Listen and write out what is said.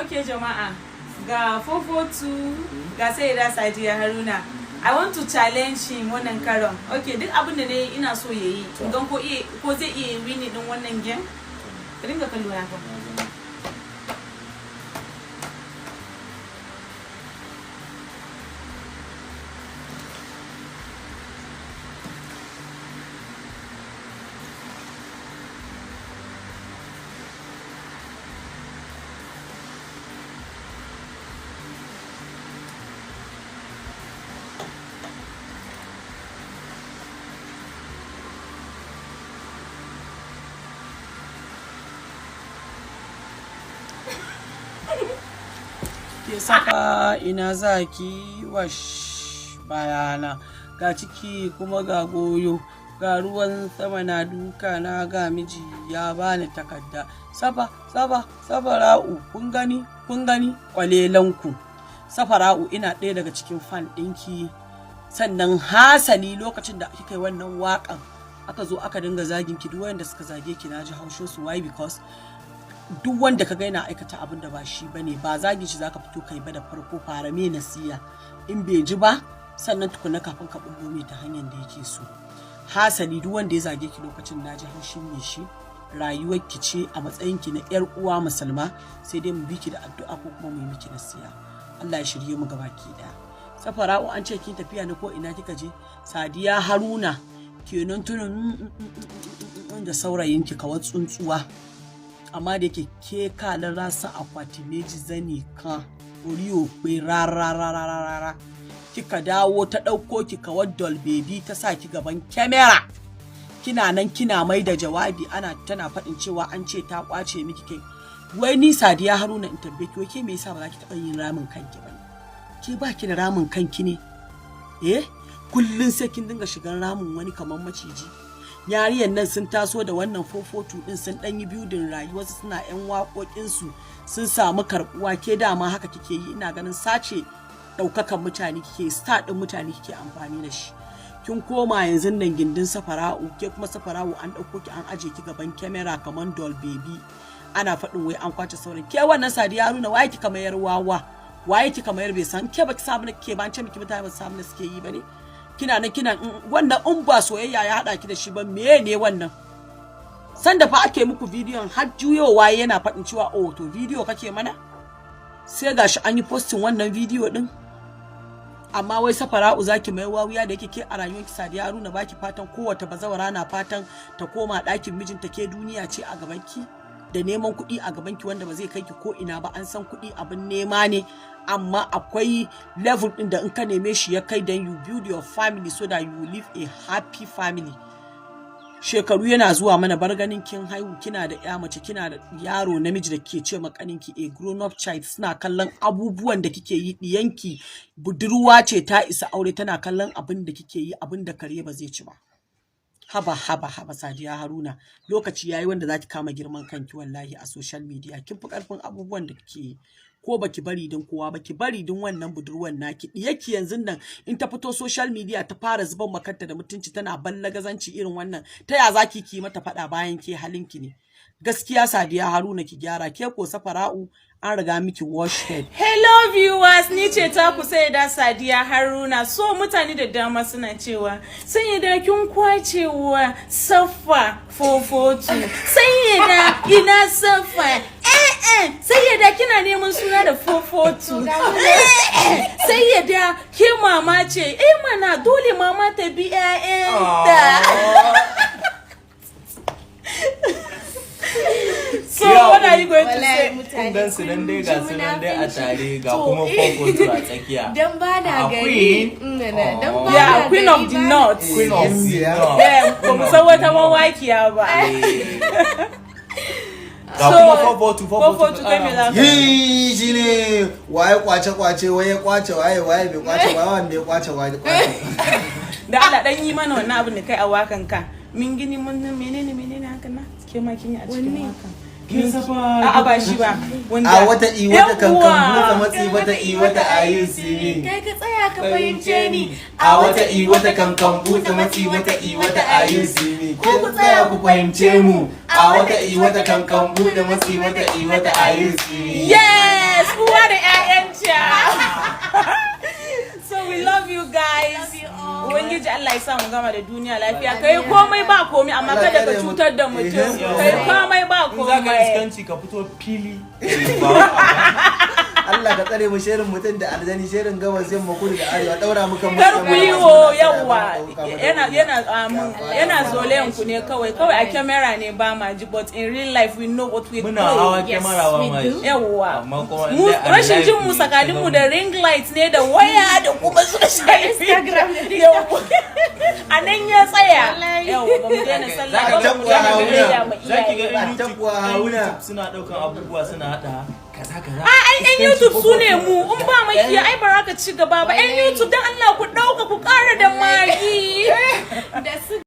Okay jama'a, ga 442, ga Sayyida Sadiya Haruna. I want to challenge him wannan karon. Okay, duk abin da na yi ina so ya yi. In gan ko zai iya winning din wannan game. Ka dinga kallo na fa. Ke saka ina zaki wash bayana, ga ciki kuma ga goyo, ga ruwan sama na duka na, ga miji ya bani takarda. Safa, safa, safara'u, kun gani, kun gani kwalelanku. Safara'u, ina ɗaya daga cikin fan ɗinki. Sannan hasali lokacin da kika yi wannan waƙan, aka zo aka dinga zagin ki, duk wanda suka zage ki na ji haushin su. Why? Because duk wanda ka ga yana aikata abin da ba shi bane ba, zagin shi zaka fito kai ba. Da farko fara me nasiya, in bai ji ba, sannan tukuna kafin ka bullo mai ta hanyar da yake so. Hasali duk wanda ya zage ki lokacin, na ji haushin me shi. Rayuwar ki ce a matsayin ki na yar uwa musulma, sai dai mu bi ki da addu'a ko kuma mu yi miki nasiya. Allah ya shirye mu gabaki daya. Safara'u, an ce kin tafiya ne, ko ina kika je? Sadiya Haruna kenan, tunan da saurayinki kawar tsuntsuwa, amma da yake ke kalin rasa akwati méjì zani kan orí ò pé rárá rárá rárá, kika dawo ta ɗauko ki kawar doll baby, ta sa ki gaban kyamara, kina nan kina mai da jawabi, ana tana faɗin cewa an ce ta kwace miki kai. Wai ni Sadiya Haruna, in tambaye ki, wai ke me yasa ba za ki taɓa yin ramin kanki ba ne? Ke ba ki da ramin kanki ne? Eh, kullun sai kin dinga shigan ramin wani kamar maciji. Yariyan nan sun taso da wannan 442 din, sun dan yi building rayuwarsu, suna yan waƙoƙinsu, sun samu karbuwa. Ke dama haka kike yi, ina ganin sace ɗaukakan mutane kike, star ɗin mutane kike amfani da shi. Kin koma yanzu nan gindin Safara'u, ke kuma Safara'u an ɗauko ki an aje ki gaban kyamara kamar doll baby, ana faɗin wai an kwace sauran. Ke wannan Sadiya Haruna, waye kika mayar wawa? Waye kika mayar bai san ke baki samu ke ba? An ce miki mutane ba su samu da suke yi ba ne. Kina nan kina wannan, in ba soyayya ya haɗa ki da shi ba, meye ne wannan? Sanda fa ake muku bidiyon, har juyowa yana faɗin cewa, "Oh, to bidiyo kake mana?" Sai gashi an yi posting wannan bidiyo din. Amma wai Safara'u zaki mai wawiya da yake ke a rayuwarki Sadiya Haruna baki fatan kowace bazawara na fatan ta koma ɗakin mijinta. Ke duniya ce a gabanki da neman kuɗi a gabanki, wanda ba zai kai ki ko ina ba. An san kuɗi abin nema ne, amma akwai level ɗin da in ka neme shi ya kai, then you build your family so that you will live a happy family. Shekaru yana zuwa mana, bar ganin kin haihu, kina da ya mace, kina da yaro namiji da ke ce makaninki, a grown up child, suna kallon abubuwan da kike yi. Diyanki budurwa ce ta isa aure, tana kallon abin da kike yi, abin da kare ba zai ci ba. Haba, haba, haba Sadiya Haruna, lokaci yayi wanda zaki kama girman kanki. Wallahi a social media kin fi karfin abubuwan da kike yi. Ko baki bari din kowa ba, ki bari din wannan budurwan naki, diyaki yanzu nan in ta fito social media ta fara zuban makanta da mutunci, tana ballagazanci irin wannan, ta ya zaki ki mata fada bayan ke halinki ne? Gaskiya Sadiya Haruna, ki gyara. Ke ko Safara'u, an riga miki wash head. Hello viewers, ni ce ta ku da Sadiya Haruna. So mutane da dama suna cewa Sayyida kin kwacewa Safa 442. Sayyida, ina Safa? Eh eh, Sayyida kina neman suna da 442. Eh eh, Sayyida ke mama ce. Eh mana, dole mama ta bi 'ya'yanta. So what are you going to say? Kun gan su nan dai, ga su nan dai a tare, ga kuma 442 a tsakiya. Dan ba na A gari. queen. Dan ba Yeah, na Queen of gari the ba. North. Queen of the North. Yeah, ba mu san wata mawakiya ba. Ga So, kuma 442. 442, kai me za ka Yi shi ne waye kwace kwace, waye kwace, waye waye bai kwace waye, wanda ya kwace waye kwace. Da Allah dan yi mana wannan abin da kai a wakan ka. Min gini mun menene menene haka na? Ke ma kin yi a cikin wakan. Kin safa. A'a, ba shi ba. Wanda A wata i wata kankan Yawwa. buɗe matsi wata i wata ayu sini. Kai ka tsaya ka fahimce ni. A wata i wata kankan buɗe matsi wata i wata ayu sini. Ko ku tsaya ku fahimce mu. A wata i wata kankan buɗe matsi wata i wata ayu sini. Yes! ya sa mu gama da duniya lafiya. Kai komai ba komai, amma Allah kada ka kare mu. cutar da mutum. Kai komai ba In za ka komai. iskanci, ka fito fili. Ba wai Allah ka tsare mu sherin mutum da aljani, sherin gabas, yamma, kudu da arewa, daura mu kan Kar ku yi wo yawa yana amin, yana zolayen ku ne kawai kawai. A camera ne ba ma ji, but in real life we know what we do. Muna hawa Yes, kyamara ba we ma do. ji. Yawwa. Amma kuma in Mu dai a rashin life jin mu ne, tsakanin mu da ring light ne da waya da kuma social Instagram da media. Yawwa, a nan ya tsaya. Wallahi. Yawwa, ba mu daina sallah Zaka ba, ba mu daina hauna. biyayya ma Za ki ga iyaye ba. yan YouTube, Tabwa yan hauna. YouTube suna ɗaukan abubuwa suna haɗa kaza kaza. A ai yan YouTube su ne mu, in ba makiya ai ba za ka ci gaba ba. Yan YouTube, dan Allah ku ɗauka.